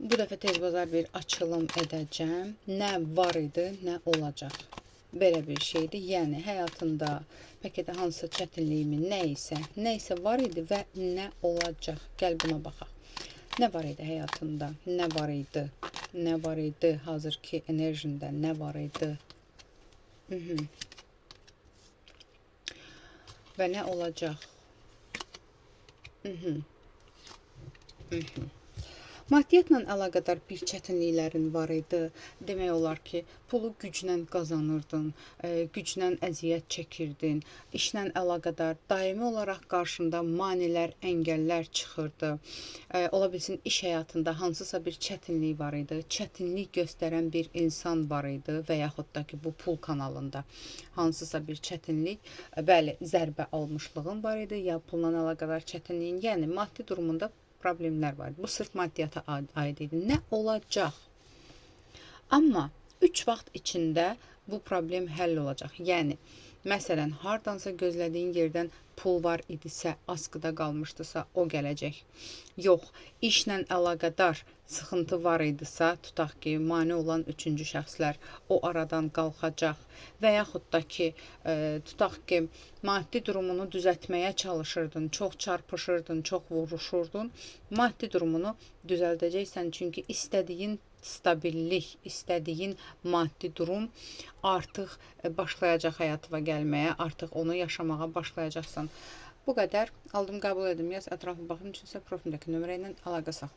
Bu dəfə tez bazar bir açılım edəcəm. Nə var idi, nə olacaq. Belə bir şeydir. Yəni həyatında bəlkə də hansısa çətinliyimi, nə isə, nə isə var idi və nə olacaq. Gəl buna baxaq. Nə var idi həyatında? Nə var idi? Nə var idi? Hazırki enerjində nə var idi? Mhm. Və nə olacaq? Mhm. Mhm. Maddiyyatla əlaqədar bir çətinliklərin var idi. Demək olar ki, pulu güclə qazanırdın, güclə əziyyət çəkirdin. İşlə əlaqədar daimi olaraq qarşında maneələr, əngəllər çıxırdı. Ola bilsin iş həyatında hansısa bir çətinlik var idi. Çətinlik göstərən bir insan var idi və yaxud da ki, bu pul kanalında hansısa bir çətinlik, bəli, zərbə almışlığın var idi ya pulla əlaqədar çətinliyin, yəni maddi durumunda problemlər var idi. Bu sırf maddiyata aid idi. Nə olacaq? Amma 3 vaxt içində bu problem həll olacaq. Yəni məsələn, hardansa gözlədiyin yerdən pul var idisə, askıda qalmışdısa, o gələcək. Yox, işlə əlaqədar sıxıntı var idisə, tutaq ki, mane olan üçüncü şəxslər o aradan qalxacaq və yaxud da ki, tutaq ki, maddi durumunu düzəltməyə çalışırdın, çox çarpışırdın, çox vuruşurdun. Maddi durumunu düzəldəcəksən, çünki istədiyin stabillik, istədiyin maddi durum artıq başlayacaq həyatıma gəlməyə, artıq onu yaşamağa başlayacaqsan. Bu qədər. Aldım, qəbul edim. Yaz, ətraflı baxım üçün isə profildəki nömrə ilə əlaqə saxla.